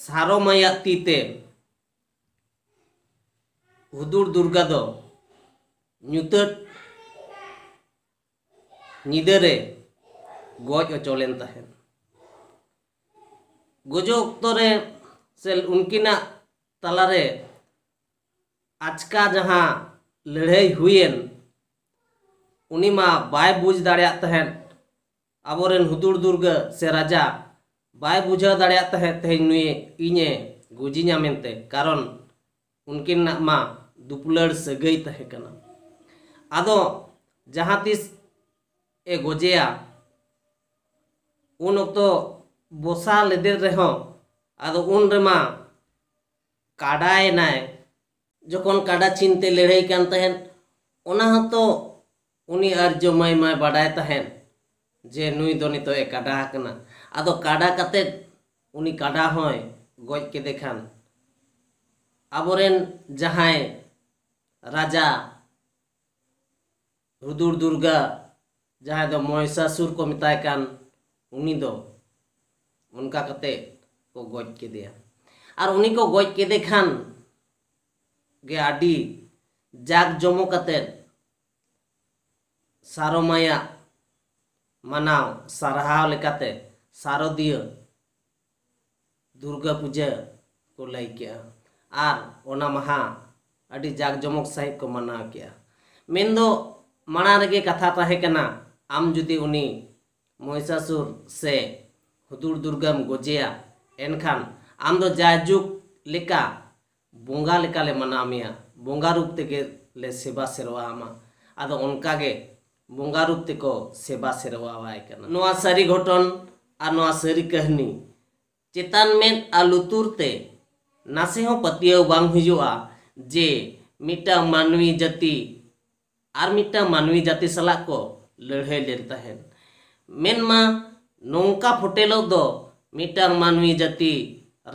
ᱥᱟᱨᱚ ᱢᱟᱹᱭᱟᱜ ᱛᱤ ᱛᱮ ᱦᱩᱫᱩᱲ ᱫᱩᱨᱜᱟ ᱫᱚ ᱧᱩᱛᱟᱹᱛ ᱧᱤᱫᱟᱹ ᱨᱮ ᱜᱚᱡ ᱦᱚᱪᱚ ᱞᱮᱱ ᱛᱟᱦᱮᱸᱫ᱾ ᱜᱚᱡᱚᱜ ᱚᱠᱛᱚ ᱨᱮ ᱥᱮ ᱩᱱᱠᱤᱱᱟᱜ ᱛᱟᱞᱟᱨᱮ ᱟᱪᱠᱟ ᱡᱟᱦᱟᱸ ᱞᱟᱹᱲᱦᱟᱹᱭ ᱦᱩᱭᱮᱱ, ᱩᱱᱤ ᱢᱟ ᱵᱟᱭ ᱵᱩᱡᱽ ᱫᱟᱲᱮᱭᱟᱜ ᱛᱟᱦᱮᱸᱫ, ᱟᱵᱚᱨᱮᱱ ᱦᱩᱫᱩᱲ ᱫᱩᱨᱜᱟᱹ ᱥᱮ ᱨᱟᱡᱟ ᱵᱟᱭ ᱵᱩᱡᱷᱟᱹᱣ ᱫᱟᱲᱮᱭᱟᱜ ᱛᱟᱦᱮᱸᱫ ᱛᱮᱦᱮᱧ ᱱᱩᱭ ᱤᱧᱮ ᱜᱚᱡᱤᱧᱟ ᱢᱮᱱᱛᱮ, ᱠᱟᱨᱚᱱ ᱩᱱᱠᱤᱱᱟᱜ ᱢᱟ ᱫᱩᱯᱩᱞᱟᱹᱲ ᱥᱟᱹᱜᱟᱹᱭ ᱛᱟᱦᱮᱸ ᱠᱟᱱᱟ᱾ ᱟᱫᱚ ᱡᱟᱦᱟᱸ ᱛᱤᱥ ᱮ ᱜᱚᱡᱮᱭᱟ, ᱩᱱ ᱚᱠᱛᱚ ᱵᱚᱥᱟ ᱞᱮᱫᱮ ᱨᱮᱦᱚᱸ, ᱟᱫᱚ ᱩᱱ ᱨᱮᱢᱟ ᱠᱟᱰᱟᱭᱮᱱᱟᱭ᱾ ᱡᱚᱠᱷᱚᱱ ᱠᱟᱰᱟ ᱪᱤᱱᱛᱮ ᱞᱟᱹᱲᱦᱟᱹᱭ ᱠᱟᱱ ᱛᱟᱦᱮᱸᱫ, ᱚᱱᱟ ᱦᱚᱸᱛᱚ ᱩᱱᱤ ᱟᱨᱡᱚ ᱢᱟᱹᱭ ᱢᱟᱭ ᱵᱟᱰᱟᱭ ᱛᱟᱦᱮᱸᱫ ᱡᱮ ᱱᱩᱭ ᱫᱚ ᱱᱤᱛᱚᱜ ᱮ ᱠᱟᱰᱟ ᱟᱠᱟᱱᱟ᱾ ᱟᱫᱚ ᱠᱟᱰᱟ ᱠᱟᱛᱮᱫ ᱩᱱᱤ ᱠᱟᱰᱟ ᱦᱚᱸᱭ ᱜᱚᱡ ᱠᱮᱫᱮ ᱠᱷᱟᱱ, ᱟᱵᱚᱨᱮᱱ ᱡᱟᱦᱟᱸᱭ ᱨᱟᱡᱟ ᱦᱩᱫᱩᱲ ᱫᱩᱨᱜᱟ, ᱡᱟᱦᱟᱸᱭ ᱫᱚ ᱢᱚᱦᱤᱥᱟᱥᱩᱨ ᱠᱚ ᱢᱮᱛᱟᱭ ᱠᱟᱱ, ᱩᱱᱤ ᱫᱚ ᱚᱱᱠᱟ ᱠᱟᱛᱮ ᱠᱚ ᱜᱚᱡ ᱠᱮᱫᱮᱭᱟ᱾ ᱟᱨ ᱩᱱᱤ ᱠᱚ ᱜᱚᱡ ᱠᱮᱫᱮ ᱠᱷᱟᱱ ᱜᱮ ᱟᱹᱰᱤ ᱡᱟᱠ ᱡᱚᱢᱚᱠ ᱠᱟᱛᱮ ᱥᱟᱨᱚᱢᱟᱭᱟᱜ ᱢᱟᱱᱟᱣ ᱥᱟᱨᱦᱟᱣ ᱞᱮᱠᱟᱛᱮ ᱥᱟᱨᱚᱫᱤᱭᱟᱹ ᱫᱩᱨᱜᱟ ᱯᱩᱡᱟᱹ ᱠᱚ ᱞᱟᱹᱭ ᱠᱮᱜᱼᱟ᱾ ᱟᱨ ᱚᱱᱟ ᱢᱟᱦᱟ ᱟᱹᱰᱤ ᱡᱟᱠ ᱡᱚᱢᱚᱠ ᱥᱟᱺᱦᱤᱡ ᱠᱚ ᱢᱟᱱᱟᱣ ᱠᱮᱜᱼᱟ᱾ ᱢᱮᱱᱫᱚ ᱢᱟᱲᱟᱝ ᱨᱮᱜᱮ ᱠᱟᱛᱷᱟ ᱛᱟᱦᱮᱸ ᱠᱟᱱᱟ, ᱟᱢ ᱡᱩᱫᱤ ᱩᱱᱤ ᱢᱚᱦᱤᱥᱟᱥᱩᱨ ᱥᱮ ᱦᱩᱫᱩᱲ ᱫᱩᱨᱜᱟᱢ ᱜᱚᱡᱮᱭᱟ, ᱮᱱᱠᱷᱟᱱ ᱟᱢ ᱫᱚ ᱡᱟᱭᱡᱩᱜᱽ ᱞᱮᱠᱟ ᱵᱚᱸᱜᱟ ᱞᱮᱠᱟᱞᱮ ᱢᱟᱱᱟᱣ ᱢᱮᱭᱟ, ᱵᱚᱸᱜᱟ ᱨᱩᱯ ᱛᱮᱜᱮ ᱞᱮ ᱥᱮᱵᱟ ᱥᱮᱨᱣᱟ ᱟᱢᱟ᱾ ᱟᱫᱚ ᱚᱱᱠᱟᱜᱮ ᱵᱚᱸᱜᱟ ᱨᱩᱯ ᱛᱮᱠᱚ ᱥᱮᱵᱟ ᱥᱮᱨᱣᱟᱣᱟᱭ ᱠᱟᱱᱟ᱾ ᱱᱚᱣᱟ ᱥᱟᱹᱨᱤ ᱜᱷᱚᱴᱚᱱ ᱟᱨ ᱱᱚᱣᱟ ᱥᱟᱹᱨᱤ ᱠᱟᱹᱦᱱᱤ ᱪᱮᱛᱟᱱ ᱢᱮᱫ ᱟᱨ ᱞᱩᱛᱩᱨ ᱛᱮ ᱱᱟᱥᱮ ᱦᱚᱸ ᱯᱟᱹᱛᱭᱟᱹᱣ ᱵᱟᱝ ᱦᱩᱭᱩᱜᱼᱟ ᱡᱮ ᱢᱤᱫᱴᱟᱝ ᱢᱟᱹᱱᱢᱤ ᱡᱟᱹᱛᱤ ᱟᱨ ᱢᱤᱫᱴᱟᱝ ᱢᱟᱹᱱᱢᱤ ᱡᱟᱹᱛᱤ ᱥᱟᱞᱟᱜ ᱠᱚ ᱞᱟᱹᱲᱦᱟᱹᱭ ᱞᱮᱱ ᱛᱟᱦᱮᱸᱫ᱾ ᱢᱮᱱᱢᱟ ᱱᱚᱝᱠᱟ ᱯᱷᱚᱴᱮᱞᱚᱜ ᱫᱚ ᱢᱤᱫᱴᱟᱝ ᱢᱟᱹᱱᱢᱤ ᱡᱟᱹᱛᱤ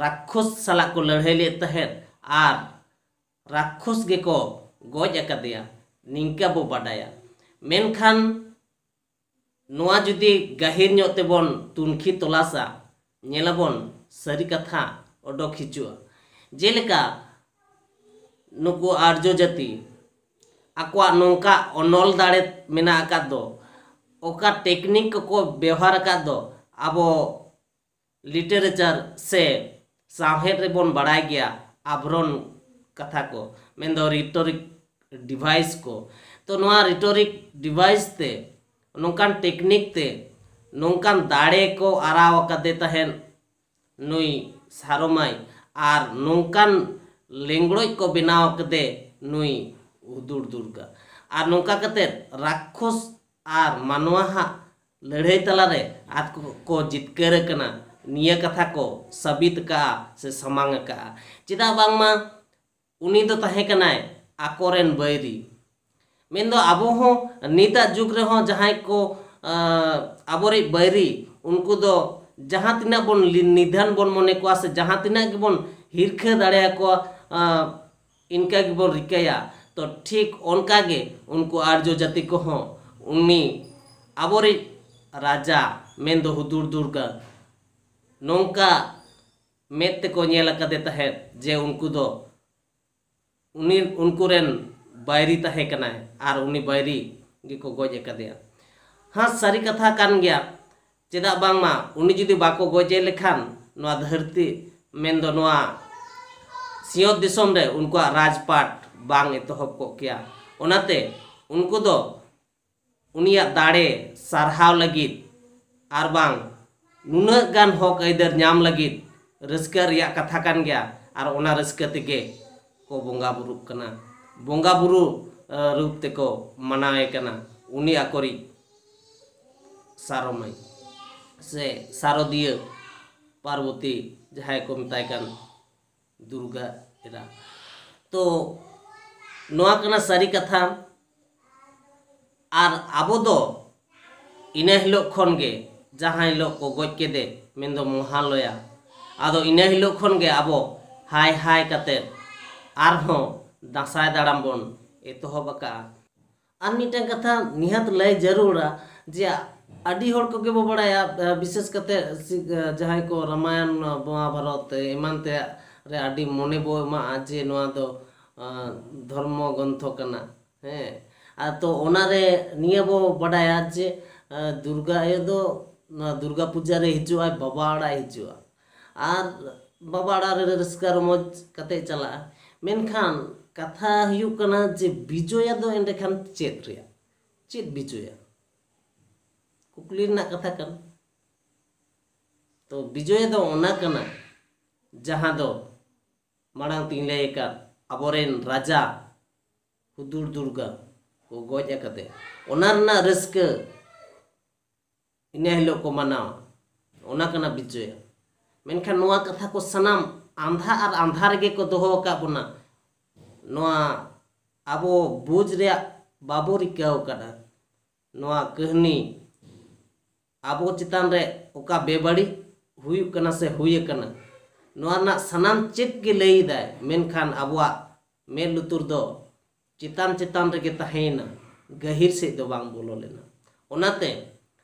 ᱨᱟᱠᱠᱷᱚᱥ ᱥᱟᱞᱟᱜ ᱠᱚ ᱞᱟᱹᱲᱦᱟᱹᱭ ᱞᱮᱫ ᱛᱟᱦᱮᱸᱫ ᱟᱨ ᱨᱟᱠᱠᱷᱚᱥ ᱜᱮᱠᱚ ᱜᱚᱡ ᱟᱠᱟᱫᱮᱭᱟ, ᱱᱤᱝᱠᱟ ᱵᱚ ᱵᱟᱰᱟᱭᱟ᱾ ᱢᱮᱱᱠᱷᱟᱱ ᱱᱚᱣᱟ ᱡᱩᱫᱤ ᱜᱟᱹᱦᱤᱨ ᱧᱚᱜ ᱛᱮᱵᱚᱱ ᱛᱩᱱᱠᱷᱤ ᱛᱚᱞᱟᱥᱟ, ᱧᱮᱞᱟᱵᱚᱱ ᱥᱟᱹᱨᱤ ᱠᱟᱛᱷᱟ ᱚᱰᱚᱠ ᱦᱤᱡᱩᱜᱼᱟ᱾ ᱡᱮᱞᱮᱠᱟ ᱱᱩᱠᱩ ᱟᱨᱡᱚ ᱡᱟᱹᱛᱤ ᱟᱠᱚᱣᱟᱜ ᱱᱚᱝᱠᱟ ᱚᱱᱚᱞ ᱫᱟᱲᱮ ᱢᱮᱱᱟᱜ ᱟᱠᱟᱫ ᱫᱚ, ᱚᱠᱟ ᱴᱮᱠᱱᱤᱠ ᱠᱚᱠᱚ ᱵᱮᱣᱦᱟᱨ ᱟᱠᱟᱫ ᱫᱚ, ᱟᱵᱚ ᱞᱤᱴᱟᱨᱮᱪᱟᱨ ᱥᱮ ᱥᱟᱶᱦᱮᱫ ᱨᱮᱵᱚᱱ ᱵᱟᱲᱟᱭ ᱜᱮᱭᱟ ᱟᱵᱷᱨᱚᱱ ᱠᱟᱛᱷᱟ ᱠᱚ, ᱢᱮᱱᱫᱚ ᱨᱤᱴᱚᱨᱤᱠ ᱰᱤᱵᱷᱟᱭᱤᱥ ᱠᱚ᱾ ᱛᱚ ᱱᱚᱣᱟ ᱨᱤᱴᱚᱨᱤᱠ ᱰᱤᱵᱷᱟᱭᱤᱥ ᱛᱮ, ᱱᱚᱝᱠᱟᱱ ᱴᱮᱠᱱᱤᱠ ᱛᱮ, ᱱᱚᱝᱠᱟᱱ ᱫᱟᱲᱮ ᱠᱚ ᱟᱨᱟᱣ ᱟᱠᱟᱫᱮ ᱛᱟᱦᱮᱸᱫ ᱱᱩᱭ ᱥᱟᱨᱚᱢᱟᱭ, ᱟᱨ ᱱᱚᱝᱠᱟᱱ ᱞᱮᱸᱜᱽᱲᱚᱡ ᱠᱚ ᱵᱮᱱᱟᱣ ᱠᱟᱫᱮ ᱱᱩᱭ ᱦᱩᱫᱩᱲ ᱫᱩᱨᱜᱟ᱾ ᱟᱨ ᱱᱚᱝᱠᱟ ᱠᱟᱛᱮᱫ ᱨᱟᱠᱠᱷᱚᱥ ᱟᱨ ᱢᱟᱱᱣᱟ ᱦᱟᱜ ᱞᱟᱹᱲᱦᱟᱹᱭ ᱛᱟᱞᱟᱨᱮ ᱟᱠᱚ ᱠᱚ ᱡᱤᱛᱠᱟᱹᱨ ᱟᱠᱟᱱᱟ, ᱱᱤᱭᱟᱹ ᱠᱟᱛᱷᱟ ᱠᱚ ᱥᱟᱹᱵᱤᱛ ᱟᱠᱟᱜᱼᱟ ᱥᱮ ᱥᱟᱢᱟᱝ ᱟᱠᱟᱜᱼᱟ᱾ ᱪᱮᱫᱟᱜ ᱵᱟᱝᱢᱟ ᱩᱱᱤ ᱫᱚ ᱛᱟᱦᱮᱸ ᱠᱟᱱᱟᱭ ᱟᱠᱚᱨᱮᱱ ᱵᱟᱹᱭᱨᱤ᱾ ᱢᱮᱱᱫᱚ ᱟᱵᱚ ᱦᱚᱸ ᱱᱤᱛᱟᱜ ᱡᱩᱜᱽ ᱨᱮᱦᱚᱸ ᱡᱟᱦᱟᱸᱭ ᱠᱚ ᱟᱵᱚᱨᱤᱡ ᱵᱟᱹᱭᱨᱤ, ᱩᱱᱠᱩ ᱫᱚ ᱡᱟᱦᱟᱸ ᱛᱤᱱᱟᱹᱜ ᱵᱚᱱ ᱱᱤᱫᱷᱟᱱ ᱵᱚᱱ ᱢᱚᱱᱮ ᱠᱚᱣᱟ ᱥᱮ ᱡᱟᱦᱟᱸ ᱛᱤᱱᱟᱹᱜ ᱜᱮᱵᱚᱱ ᱦᱤᱨᱠᱷᱟᱹ ᱫᱟᱲᱮᱭᱟᱠᱚᱣᱟ, ᱤᱱᱠᱟ ᱜᱮᱵᱚᱱ ᱨᱤᱠᱟᱹᱭᱟ᱾ ᱛᱚ ᱴᱷᱤᱠ ᱚᱱᱠᱟ ᱜᱮ ᱩᱱᱠᱩ ᱟᱨᱡᱚ ᱡᱟᱹᱛᱤ ᱠᱚᱦᱚᱸ ᱩᱱᱤ ᱟᱵᱚᱨᱤᱡ ᱨᱟᱡᱟ ᱢᱮᱱᱫᱚ ᱦᱩᱫᱩᱲ ᱫᱩᱨᱜᱟ ᱱᱚᱝᱠᱟ ᱢᱮᱫ ᱛᱮᱠᱚ ᱧᱮᱞ ᱟᱠᱟᱫᱮ ᱛᱟᱦᱮᱸᱫ ᱡᱮ ᱩᱱᱠᱩ ᱫᱚ ᱩᱱᱤ ᱩᱱᱠᱩ ᱨᱮᱱ ᱵᱟᱹᱭᱨᱤ ᱛᱟᱦᱮᱸ ᱠᱟᱱᱟᱭ ᱟᱨ ᱩᱱᱤ ᱵᱟᱹᱭᱨᱤ ᱜᱮᱠᱚ ᱜᱚᱡ ᱟᱠᱟᱫᱮᱭᱟ᱾ ᱦᱮᱸ, ᱥᱟᱹᱨᱤ ᱠᱟᱛᱷᱟ ᱠᱟᱱ ᱜᱮᱭᱟ᱾ ᱪᱮᱫᱟᱜ ᱵᱟᱝᱢᱟ ᱩᱱᱤ ᱡᱩᱫᱤ ᱵᱟᱠᱚ ᱜᱚᱡᱮ ᱞᱮᱠᱷᱟᱱ ᱱᱚᱣᱟ ᱫᱷᱟᱹᱨᱛᱤ ᱢᱮᱱᱫᱚ ᱱᱚᱣᱟ ᱥᱤᱧᱚᱛ ᱫᱤᱥᱚᱢ ᱨᱮ ᱩᱱᱠᱩᱣᱟᱜ ᱨᱟᱡᱽᱯᱟᱴ ᱵᱟᱝ ᱮᱛᱚᱦᱚᱵ ᱠᱚᱜ ᱠᱮᱭᱟ᱾ ᱚᱱᱟᱛᱮ ᱩᱱᱠᱩ ᱫᱚ ᱩᱱᱤᱭᱟᱜ ᱫᱟᱲᱮ ᱥᱟᱨᱦᱟᱣ ᱞᱟᱹᱜᱤᱫ ᱟᱨ ᱵᱟᱝ ᱱᱩᱱᱟᱹᱜ ᱜᱟᱱ ᱦᱚᱠ ᱟᱹᱭᱫᱟᱹᱨ ᱧᱟᱢ ᱞᱟᱹᱜᱤᱫ ᱨᱟᱹᱥᱠᱟᱹ ᱨᱮᱭᱟᱜ ᱠᱟᱛᱷᱟ ᱠᱟᱱ ᱜᱮᱭᱟ᱾ ᱟᱨ ᱚᱱᱟ ᱨᱟᱹᱥᱠᱟᱹ ᱛᱮᱜᱮ ᱠᱚ ᱵᱚᱸᱜᱟ ᱵᱩᱨᱩᱜ ᱠᱟᱱᱟ, ᱵᱚᱸᱜᱟ ᱵᱩᱨᱩ ᱨᱩᱯ ᱛᱮᱠᱚ ᱢᱟᱱᱟᱣᱮ ᱠᱟᱱᱟ ᱩᱱᱤ ᱟᱠᱚᱨᱤᱡ ᱥᱟᱨᱚᱢᱟᱹᱭ ᱥᱮ ᱥᱟᱨᱚᱫᱤᱭᱟᱹ ᱯᱟᱨᱵᱚᱛᱤ ᱡᱟᱦᱟᱸᱭ ᱠᱚ ᱢᱮᱛᱟᱭ ᱠᱟᱱ ᱫᱩᱨᱜᱟ ᱮᱨᱟ᱾ ᱛᱚ ᱱᱚᱣᱟ ᱠᱟᱱᱟ ᱥᱟᱹᱨᱤ ᱠᱟᱛᱷᱟ᱾ ᱟᱨ ᱟᱵᱚ ᱫᱚ ᱤᱱᱟᱹ ᱦᱤᱞᱳᱜ ᱠᱷᱚᱱ ᱜᱮ ᱡᱟᱦᱟᱸ ᱦᱤᱞᱳᱜ ᱠᱚ ᱜᱚᱡ ᱠᱮᱫᱮ ᱢᱮᱱᱫᱚ ᱢᱚᱦᱟᱞᱚᱭᱟ, ᱟᱫᱚ ᱤᱱᱟᱹ ᱦᱤᱞᱳᱜ ᱠᱷᱚᱱ ᱜᱮ ᱟᱵᱚ ᱦᱟᱭ ᱦᱟᱭ ᱠᱟᱛᱮ ᱟᱨᱦᱚᱸ ᱫᱟᱸᱥᱟᱭ ᱫᱟᱲᱟᱢ ᱵᱚᱱ ᱮᱛᱚᱦᱚᱵ ᱟᱠᱟᱫᱼᱟ᱾ ᱟᱨ ᱢᱤᱫᱴᱟᱝ ᱠᱟᱛᱷᱟ ᱱᱤᱦᱟᱹᱛ ᱞᱟᱹᱭ ᱡᱟᱹᱨᱩᱲᱟ ᱡᱮ ᱟᱹᱰᱤ ᱦᱚᱲ ᱠᱚᱜᱮ ᱵᱚ ᱵᱟᱲᱟᱭᱟ, ᱵᱤᱥᱮᱥ ᱠᱟᱛᱮ ᱡᱟᱦᱟᱸᱭ ᱠᱚ ᱨᱟᱢᱟᱭᱚᱱ, ᱢᱚᱦᱟᱵᱷᱟᱨᱚᱛ ᱮᱢᱟᱱ ᱛᱮᱭᱟᱜ ᱨᱮ ᱟᱹᱰᱤ ᱢᱚᱱᱮ ᱵᱚ ᱮᱢᱟᱜᱼᱟ ᱡᱮ ᱱᱚᱣᱟ ᱫᱚ ᱫᱷᱚᱨᱢᱚ ᱜᱨᱚᱱᱛᱷᱚ ᱠᱟᱱᱟ᱾ ᱦᱮᱸ, ᱟᱨ ᱛᱚ ᱚᱱᱟᱨᱮ ᱱᱤᱭᱟᱹ ᱵᱚ ᱵᱟᱰᱟᱭᱟ ᱡᱮ ᱫᱩᱨᱜᱟ ᱟᱭᱳ ᱫᱚ ᱱᱚᱣᱟ ᱫᱩᱨᱜᱟ ᱯᱩᱡᱟ ᱨᱮ ᱦᱤᱡᱩᱜᱼᱟᱭ, ᱵᱟᱵᱟ ᱚᱲᱟᱜ ᱦᱤᱡᱩᱜᱼᱟ ᱟᱨ ᱵᱟᱵᱟ ᱚᱲᱟᱜ ᱨᱮ ᱨᱟᱹᱥᱠᱟᱹ ᱨᱚᱢᱚᱡᱽ ᱠᱟᱛᱮ ᱪᱟᱞᱟᱜᱼᱟ᱾ ᱢᱮᱱᱠᱷᱟᱱ ᱠᱟᱛᱷᱟ ᱦᱩᱭᱩᱜ ᱠᱟᱱᱟ ᱡᱮ ᱵᱤᱡᱚᱭᱟ ᱫᱚ ᱮᱸᱰᱮᱠᱷᱟᱱ ᱪᱮᱫ ᱨᱮᱭᱟᱜ, ᱪᱮᱫ ᱵᱤᱡᱚᱭᱟ? ᱠᱩᱠᱞᱤ ᱨᱮᱱᱟᱜ ᱠᱟᱛᱷᱟ ᱠᱟᱱᱟ᱾ ᱛᱚ ᱵᱤᱡᱚᱭᱟ ᱫᱚ ᱚᱱᱟ ᱠᱟᱱᱟ ᱡᱟᱦᱟᱸ ᱫᱚ ᱢᱟᱲᱟᱝ ᱛᱤᱧ ᱞᱟᱹᱭ ᱟᱠᱟᱫ ᱟᱵᱚᱨᱮᱱ ᱨᱟᱡᱟ ᱦᱩᱫᱩᱲ ᱫᱩᱨᱜᱟ ᱠᱚ ᱜᱚᱡ ᱟᱠᱟᱫᱮ, ᱚᱱᱟ ᱨᱮᱱᱟᱜ ᱨᱟᱹᱥᱠᱟᱹ ᱤᱱᱟᱹ ᱦᱤᱞᱳᱜ ᱠᱚ ᱢᱟᱱᱟᱣᱟ, ᱚᱱᱟ ᱠᱟᱱᱟ ᱵᱤᱡᱚᱭᱟ᱾ ᱢᱮᱱᱠᱷᱟᱱ ᱱᱚᱣᱟ ᱠᱟᱛᱷᱟ ᱠᱚ ᱥᱟᱱᱟᱢ ᱟᱸᱫᱷᱟ ᱟᱨ ᱟᱸᱫᱷᱟ ᱨᱮᱜᱮ ᱠᱚ ᱫᱚᱦᱚ ᱟᱠᱟᱫ ᱵᱚᱱᱟ᱾ ᱱᱚᱣᱟ ᱟᱵᱚ ᱵᱩᱡᱽ ᱨᱮᱭᱟᱜ ᱵᱟᱵᱚ ᱨᱤᱠᱟᱹ ᱟᱠᱟᱫᱟ᱾ ᱱᱚᱣᱟ ᱠᱟᱹᱦᱱᱤ ᱟᱵᱚ ᱪᱮᱛᱟᱱ ᱨᱮ ᱚᱠᱟ ᱵᱮᱵᱟᱹᱲᱤᱡ ᱦᱩᱭᱩᱜ ᱠᱟᱱᱟ ᱥᱮ ᱦᱩᱭ ᱟᱠᱟᱱᱟ, ᱱᱚᱣᱟ ᱨᱮᱱᱟᱜ ᱥᱟᱱᱟᱢ ᱪᱮᱫ ᱜᱮ ᱞᱟᱹᱭ ᱮᱫᱟᱭ, ᱢᱮᱱᱠᱷᱟᱱ ᱟᱵᱚᱣᱟᱜ ᱢᱮᱫ ᱞᱩᱛᱩᱨ ᱫᱚ ᱪᱮᱛᱟᱱ ᱪᱮᱛᱟᱱ ᱨᱮᱜᱮ ᱛᱟᱦᱮᱸᱭᱮᱱᱟ, ᱜᱟᱹᱦᱤᱨ ᱥᱮᱫ ᱫᱚ ᱵᱟᱝ ᱵᱚᱞᱚ ᱞᱮᱱᱟ᱾ ᱚᱱᱟᱛᱮ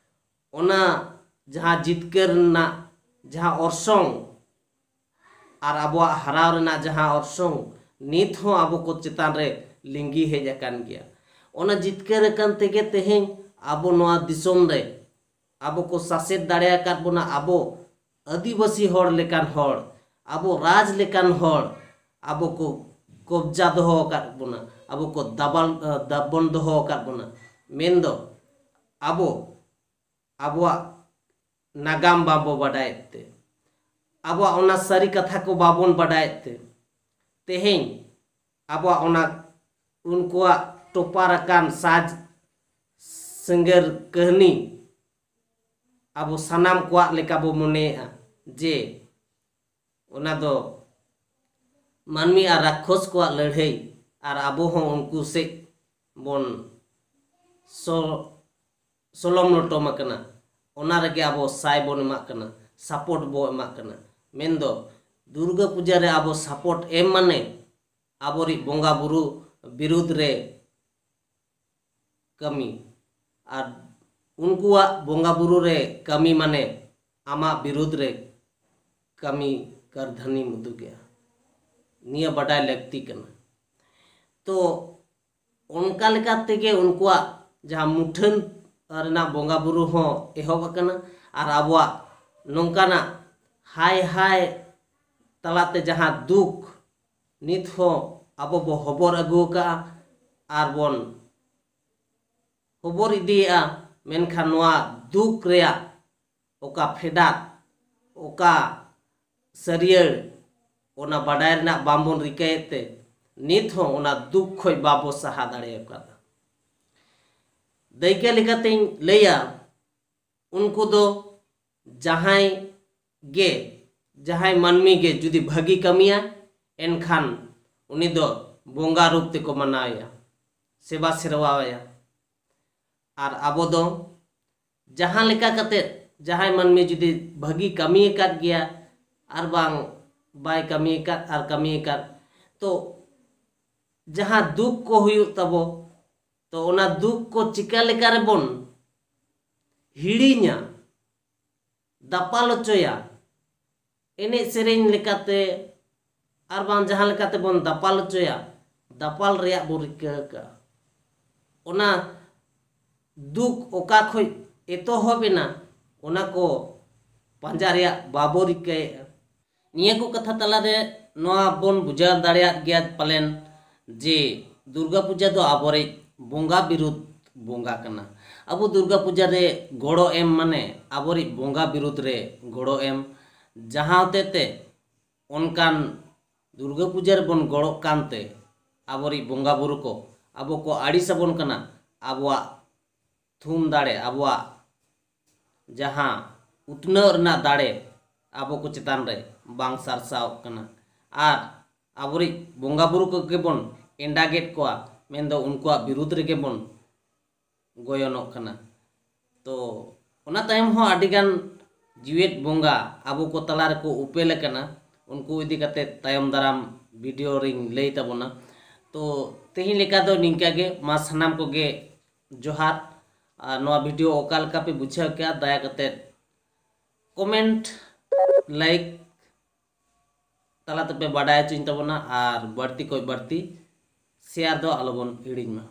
ᱚᱱᱟ ᱡᱟᱦᱟᱸ ᱡᱤᱛᱠᱟᱹᱨ ᱨᱮᱱᱟᱜ ᱡᱟᱦᱟᱸ ᱚᱨᱥᱚᱝ ᱟᱨ ᱟᱵᱚᱣᱟᱜ ᱦᱟᱨᱟᱣ ᱨᱮᱱᱟᱜ ᱡᱟᱦᱟᱸ ᱚᱨᱥᱚᱝ ᱱᱤᱛ ᱦᱚᱸ ᱟᱵᱚ ᱠᱚ ᱪᱮᱛᱟᱱ ᱨᱮ ᱞᱤᱸᱜᱤ ᱦᱮᱡ ᱟᱠᱟᱱ ᱜᱮᱭᱟ᱾ ᱚᱱᱟ ᱡᱤᱛᱠᱟᱹᱨ ᱟᱠᱟᱱ ᱛᱮᱜᱮ ᱛᱮᱦᱮᱧ ᱟᱵᱚ ᱱᱚᱣᱟ ᱫᱤᱥᱚᱢ ᱨᱮ ᱟᱵᱚ ᱠᱚ ᱥᱟᱥᱮᱛ ᱫᱟᱲᱮ ᱟᱠᱟᱫ ᱵᱚᱱᱟ᱾ ᱟᱵᱚ ᱟᱹᱫᱤᱵᱟᱹᱥᱤ ᱦᱚᱲ ᱞᱮᱠᱟᱱ ᱦᱚᱲ, ᱟᱵᱚ ᱨᱟᱡᱽ ᱞᱮᱠᱟᱱ ᱦᱚᱲ ᱟᱵᱚ ᱠᱚ ᱠᱚᱵᱽᱡᱟ ᱫᱚᱦᱚ ᱟᱠᱟᱫ ᱵᱚᱱᱟ, ᱟᱵᱚ ᱠᱚ ᱫᱟᱵᱟᱞ ᱫᱟᱵᱚᱱ ᱫᱚᱦᱚ ᱟᱠᱟᱫ ᱵᱚᱱᱟ᱾ ᱢᱮᱱᱫᱚ ᱟᱵᱚ ᱟᱵᱚᱣᱟᱜ ᱱᱟᱜᱟᱢ ᱵᱟᱵᱚ ᱵᱟᱰᱟᱭᱮᱫ ᱛᱮ, ᱟᱵᱚᱣᱟᱜ ᱚᱱᱟ ᱥᱟᱹᱨᱤ ᱠᱟᱛᱷᱟ ᱠᱚ ᱵᱟᱵᱚᱱ ᱵᱟᱰᱟᱭᱮᱫ ᱛᱮ, ᱛᱮᱦᱮᱧ ᱟᱵᱚᱣᱟᱜ ᱚᱱᱟ ᱩᱱᱠᱩᱣᱟᱜ ᱴᱚᱯᱟᱨ ᱟᱠᱟᱱ ᱥᱟᱡᱽ ᱥᱤᱸᱜᱟᱹᱨ ᱠᱟᱹᱦᱱᱤ ᱟᱵᱚ ᱥᱟᱱᱟᱢ ᱠᱚᱣᱟᱜ ᱞᱮᱠᱟ ᱵᱚ ᱢᱚᱱᱮᱭᱮᱫᱼᱟ ᱡᱮ ᱚᱱᱟ ᱫᱚ ᱢᱟᱹᱱᱢᱤ ᱟᱨ ᱨᱟᱠᱠᱷᱚᱥ ᱠᱚᱣᱟᱜ ᱞᱟᱹᱲᱦᱟᱹᱭ, ᱟᱨ ᱟᱵᱚ ᱦᱚᱸ ᱩᱱᱠᱩ ᱥᱮᱫ ᱵᱚᱱ ᱥᱚ-, ᱥᱚᱞᱚᱢ ᱞᱚᱴᱚᱢ ᱟᱠᱟᱱᱟ᱾ ᱚᱱᱟ ᱨᱮᱜᱮ ᱟᱵᱚ ᱥᱟᱭ ᱵᱚᱱ ᱮᱢᱟᱜ ᱠᱟᱱᱟ, ᱥᱟᱯᱳᱨᱴ ᱵᱚ ᱮᱢᱟᱜ ᱠᱟᱱᱟ᱾ ᱢᱮᱱᱫᱚ ᱫᱩᱨᱜᱟᱹ ᱯᱩᱡᱟᱹ ᱨᱮ ᱟᱵᱚ ᱥᱟᱯᱳᱨᱴ ᱮᱢ ᱢᱟᱱᱮ ᱟᱵᱚᱨᱤᱡ ᱵᱚᱸᱜᱟ ᱵᱩᱨᱩ ᱵᱤᱨᱩᱫᱽ ᱨᱮ ᱠᱟᱹᱢᱤ, ᱟᱨ ᱩᱱᱠᱩᱣᱟᱜ ᱵᱚᱸᱜᱟ ᱵᱩᱨᱩ ᱨᱮ ᱠᱟᱹᱢᱤ ᱢᱟᱱᱮ ᱟᱢᱟᱜ ᱵᱤᱨᱩᱫᱽ ᱨᱮ ᱠᱟᱹᱢᱤ ᱠᱟᱨᱫᱷᱟᱹᱱᱤᱢ ᱩᱫᱩᱜᱮᱜᱼᱟ᱾ ᱱᱤᱭᱟᱹ ᱵᱟᱰᱟᱭ ᱞᱟᱹᱠᱛᱤ ᱠᱟᱱᱟ᱾ ᱛᱚ ᱚᱱᱠᱟ ᱞᱮᱠᱟ ᱛᱮᱜᱮ ᱩᱱᱠᱩᱣᱟᱜ ᱡᱟᱦᱟᱸ ᱢᱩᱴᱷᱟᱹᱱ ᱨᱮᱱᱟᱜ ᱵᱚᱸᱜᱟ ᱵᱩᱨᱩ ᱦᱚᱸ ᱮᱦᱚᱵ ᱟᱠᱟᱱᱟ, ᱟᱨ ᱟᱵᱚᱣᱟᱜ ᱱᱚᱝᱠᱟᱱᱟᱜ ᱦᱟᱭ ᱦᱟᱭ ᱛᱟᱞᱟᱛᱮ ᱡᱟᱦᱟᱸ ᱫᱩᱠ ᱱᱤᱛ ᱦᱚᱸ ᱟᱵᱚ ᱵᱚ ᱦᱚᱵᱚᱨ ᱟᱹᱜᱩ ᱟᱠᱟᱫᱼᱟ ᱟᱨ ᱵᱚᱱ ᱦᱚᱵᱚᱨ ᱤᱫᱤᱭᱮᱫᱼᱟ, ᱢᱮᱱᱠᱷᱟᱱ ᱱᱚᱣᱟ ᱫᱩᱠ ᱨᱮᱭᱟᱜ ᱚᱠᱟ ᱯᱷᱮᱰᱟᱛ, ᱚᱠᱟ ᱥᱟᱹᱨᱭᱟᱹᱲ, ᱚᱱᱟ ᱵᱟᱰᱟᱭ ᱨᱮᱱᱟᱜ ᱵᱟᱝᱵᱚᱱ ᱨᱤᱠᱟᱹᱭᱮᱫ ᱛᱮ ᱱᱤᱛ ᱦᱚᱸ ᱚᱱᱟ ᱫᱩᱠ ᱠᱷᱚᱱ ᱵᱟᱵᱚ ᱥᱟᱦᱟ ᱫᱟᱲᱮ ᱟᱠᱟᱫᱟ᱾ ᱫᱟᱹᱭᱠᱟᱹ ᱞᱮᱠᱟᱛᱮᱧ ᱞᱟᱹᱭᱟ, ᱩᱱᱠᱩ ᱫᱚ ᱡᱟᱦᱟᱸᱭ ᱜᱮ, ᱡᱟᱦᱟᱸᱭ ᱢᱟᱹᱱᱢᱤ ᱜᱮ ᱡᱩᱫᱤ ᱵᱷᱟᱹᱜᱤ ᱠᱟᱹᱢᱤᱭᱟ, ᱮᱱᱠᱷᱟᱱ ᱩᱱᱤ ᱫᱚ ᱵᱚᱸᱜᱟ ᱨᱩᱯ ᱛᱮᱠᱚ ᱢᱟᱱᱟᱣᱮᱭᱟ᱾ ᱥᱮᱵᱟ ᱥᱮᱨᱣᱟᱭᱟ᱾ ᱟᱨ ᱟᱵᱚ ᱫᱚ ᱡᱟᱦᱟᱸ ᱞᱮᱠᱟ ᱠᱟᱛᱮᱫ ᱡᱟᱦᱟᱸᱭ ᱢᱟᱹᱱᱢᱤ ᱡᱩᱫᱤ ᱵᱷᱟᱹᱜᱤ ᱠᱟᱹᱢᱤ ᱟᱠᱟᱫ ᱜᱮᱭᱟ ᱟᱨ ᱵᱟᱝ ᱵᱟᱭ ᱠᱟᱹᱢᱤ ᱟᱠᱟᱫ ᱟᱨ ᱠᱟᱹᱢᱤ ᱟᱠᱟᱫ, ᱛᱚ ᱡᱟᱦᱟᱸ ᱫᱩᱠ ᱠᱚ ᱦᱩᱭᱩᱜ ᱛᱟᱵᱚ, ᱛᱚ ᱚᱱᱟ ᱫᱩᱠ ᱠᱚ ᱪᱤᱠᱟ ᱞᱮᱠᱟ ᱨᱮᱵᱚᱱ ᱦᱤᱲᱤᱧᱟ, ᱫᱟᱯᱟᱞ ᱦᱚᱪᱚᱭᱟ, ᱮᱱᱮᱡ ᱥᱮᱨᱮᱧ ᱞᱮᱠᱟᱛᱮ ᱟᱨ ᱵᱟᱝ ᱡᱟᱦᱟᱸ ᱞᱮᱠᱟᱛᱮ ᱵᱚᱱ ᱫᱟᱯᱟᱞ ᱦᱚᱪᱚᱭᱟ, ᱫᱟᱯᱟᱞ ᱨᱮᱭᱟᱜ ᱵᱚᱱ ᱨᱤᱠᱟᱹ ᱟᱠᱟᱫᱼᱟ᱾ ᱚᱱᱟ ᱫᱩᱠ ᱚᱠᱟ ᱠᱷᱚᱱ ᱮᱛᱚᱦᱚᱵ ᱮᱱᱟ, ᱚᱱᱟ ᱠᱚ ᱯᱟᱸᱡᱟ ᱨᱮᱭᱟᱜ ᱵᱟᱵᱚ ᱨᱤᱠᱟᱹᱭᱮᱫᱼᱟ᱾ ᱱᱤᱭᱟᱹ ᱠᱚ ᱠᱟᱛᱷᱟ ᱛᱟᱞᱟᱨᱮ ᱱᱚᱣᱟ ᱵᱚᱱ ᱵᱩᱡᱷᱟᱹᱣ ᱫᱟᱲᱮᱭᱟᱜ ᱜᱮᱭᱟ ᱯᱟᱞᱮᱱ ᱡᱮ ᱫᱩᱨᱜᱟ ᱯᱩᱡᱟ ᱫᱚ ᱟᱵᱚᱨᱤᱡ ᱵᱚᱸᱜᱟ ᱵᱤᱨᱩᱫᱷ ᱵᱚᱸᱜᱟ ᱠᱟᱱᱟ᱾ ᱟᱵᱚ ᱫᱩᱨᱜᱟ ᱯᱩᱡᱟ ᱨᱮ ᱜᱚᱲᱚ ᱮᱢ ᱢᱟᱱᱮ ᱟᱵᱚᱨᱤᱡ ᱵᱚᱸᱜᱟ ᱵᱤᱨᱩᱫᱷ ᱨᱮ ᱜᱚᱲᱚ ᱮᱢ, ᱡᱟᱦᱟᱸ ᱦᱚᱛᱮ ᱛᱮ ᱚᱱᱠᱟᱱ ᱫᱩᱨᱜᱟᱹ ᱯᱩᱡᱟᱹ ᱨᱮᱵᱚᱱ ᱜᱚᱲᱚᱜ ᱠᱟᱱᱛᱮ ᱟᱵᱚᱨᱤᱡ ᱵᱚᱸᱜᱟ ᱵᱩᱨᱩ ᱠᱚ ᱟᱵᱚ ᱠᱚ ᱟᱹᱲᱤᱥ ᱟᱵᱚᱱ ᱠᱟᱱᱟ᱾ ᱟᱵᱚᱣᱟᱜ ᱛᱷᱩᱢ ᱫᱟᱲᱮ, ᱟᱵᱚᱣᱟᱜ ᱡᱟᱦᱟᱸ ᱩᱛᱱᱟᱹᱣ ᱨᱮᱱᱟᱜ ᱫᱟᱲᱮ ᱟᱵᱚ ᱠᱚ ᱪᱮᱛᱟᱱ ᱨᱮ ᱵᱟᱝ ᱥᱟᱨᱥᱟᱣᱚᱜ ᱠᱟᱱᱟ᱾ ᱟᱨ ᱟᱵᱚᱨᱤᱡ ᱵᱚᱸᱜᱟ ᱵᱩᱨᱩ ᱠᱚᱜᱮ ᱵᱚᱱ ᱮᱸᱰᱟᱜᱮᱫ ᱠᱚᱣᱟ, ᱢᱮᱱᱫᱚ ᱩᱱᱠᱩᱣᱟᱜ ᱵᱤᱨᱩᱫᱷ ᱨᱮᱜᱮ ᱵᱚᱱ ᱜᱚᱭᱚᱱᱚᱜ ᱠᱟᱱᱟ᱾ ᱛᱚ ᱚᱱᱟ ᱛᱟᱭᱚᱢ ᱦᱚᱸ ᱟᱹᱰᱤᱜᱟᱱ ᱡᱤᱣᱮᱫ ᱵᱚᱸᱜᱟ ᱟᱵᱚ ᱠᱚ ᱛᱟᱞᱟ ᱨᱮᱠᱚ ᱩᱯᱮᱞ ᱟᱠᱟᱱᱟ᱾ ᱩᱱᱠᱩ ᱤᱫᱤ ᱠᱟᱛᱮ ᱛᱟᱭᱚᱢ ᱫᱟᱨᱟᱢ ᱵᱷᱤᱰᱤᱭᱳ ᱨᱤᱧ ᱞᱟᱹᱭ ᱛᱟᱵᱚᱱᱟ᱾ ᱛᱚ ᱛᱮᱦᱮᱧ ᱞᱮᱠᱟ ᱫᱚ ᱱᱤᱝᱠᱟ ᱜᱮ᱾ ᱢᱟ ᱥᱟᱱᱟᱢ ᱠᱚᱜᱮ ᱡᱚᱦᱟᱨ᱾ ᱟᱨ ᱱᱚᱣᱟ ᱵᱷᱤᱰᱤᱭᱳ ᱚᱠᱟ ᱞᱮᱠᱟ ᱯᱮ ᱵᱩᱡᱷᱟᱹᱣ ᱠᱮᱜᱼᱟ, ᱫᱟᱭᱟ ᱠᱟᱛᱮ ᱠᱚᱢᱮᱱᱴ, ᱞᱟᱭᱤᱠ ᱛᱟᱞᱟ ᱛᱮᱯᱮ ᱵᱟᱰᱟᱭ ᱦᱚᱪᱚᱧ ᱛᱟᱵᱚᱱᱟ, ᱟᱨ ᱵᱟᱹᱲᱛᱤ ᱠᱷᱚᱱ ᱵᱟᱹᱲᱛᱤ ᱥᱮᱭᱟᱨ ᱫᱚ ᱟᱞᱚᱵᱚᱱ ᱦᱤᱲᱤᱧ ᱢᱟ᱾